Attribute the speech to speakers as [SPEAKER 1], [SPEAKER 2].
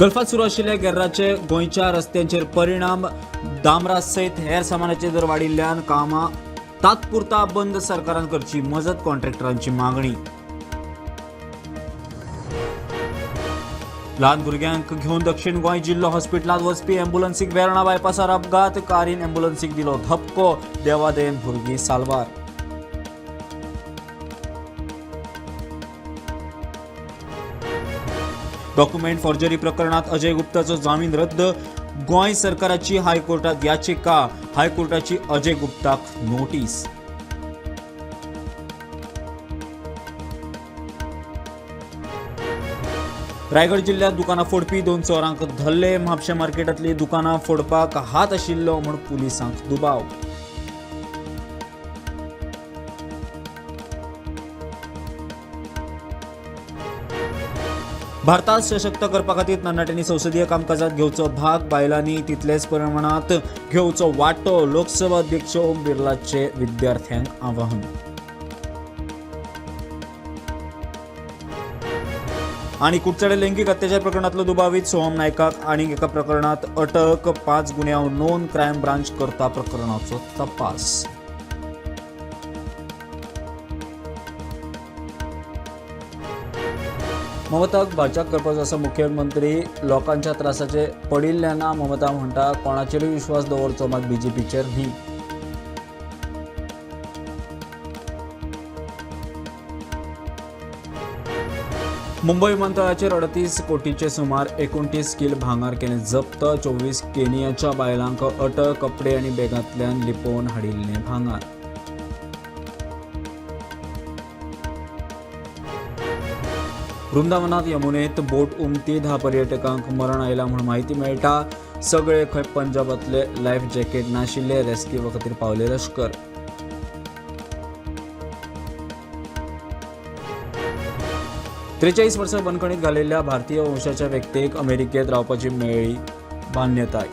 [SPEAKER 1] गल्फात सुरू आशिल्ल्या गेर्राचे गोंयच्या रस्त्यांचेर परिणाम. दामरा सयत हेर सामानाचे दर वाडिल्ल्यान कामां तात्पुरता बंद. सरकारान करची मजत, कॉन्ट्रॅक्टरांची मागणी. ल्हान भुरग्यांक घेवन दक्षिण गोंय जिल्लो हॉस्पिटलांत वचपी ॲम्ब्युलन्सीक वेर्णा बायपासार अपघात. कारीन ॲम्ब्युलन्सीक दिलो धपको. देवादयेन भुरगीं साल्वार. डॉक्युमेंट फॉर्जरी प्रकरणात अजय गुप्ताचो जामीन रद्द. गोंय सरकाराची हायकोर्टात याचिका. हायकोर्टाची अजय गुप्ताक नोटीस. रायगड जिल्ह्यात दुकानां फोडपी 2 चोरांक धरले. म्हापशें मार्केटांतली दुकानां फोडपाक हात आशिल्लो म्हूण पुलिसांक दुबाव. भारतात सशक्त करपा खातीर तरणाट्यांनी संसदीय कामकाजात घेवचो भाग. बायलांनी तितलेच प्रमाणात घेवचो वांटो. लोकसभा अध्यक्ष ओम बिर्लाचे विद्यार्थ्यांक आवाहन. आनी कुडचडे लैंगिक अत्याचार प्रकरणातलो दुबावीत सोहम नायकाक आनीक एका प्रकरणात अटक. 5 गुन्यांव नोंद. क्रायम ब्रांच करता प्रकरणाचो तपास. ममताक भाजक करपाचो आसा मुख्यमंत्री. लोकांच्या त्रासाचे पडिल्ले ना. ममता म्हणटा कोणाचेरूय विश्वास दवरचो मात बीजेपीचेर न्ही. मुंबय विमानतळाचेर 38 कोटीचे सुमार 29 कील भांगर केलें जप्त. 24 केनियाच्या बायलांक अटक. कपडे आनी बॅगांतल्यान लिपोवन हाडिल्लें भांगर. वृंदावनात यमुनेत बोट उमती. 10 पर्यटकांक मरण आयलां म्हूण म्हायती मेळटा. सगळे खंय पंजाबांतले. लायफ जॅकेट नाशिल्ले. रेस्क्यू खातीर पावले लश्कर. 43 वर्सां बंदखणीत घालिल्ल्या भारतीय वंशाच्या व्यक्तीक अमेरिकेत रावपाची मेळ्ळी मान्यताय.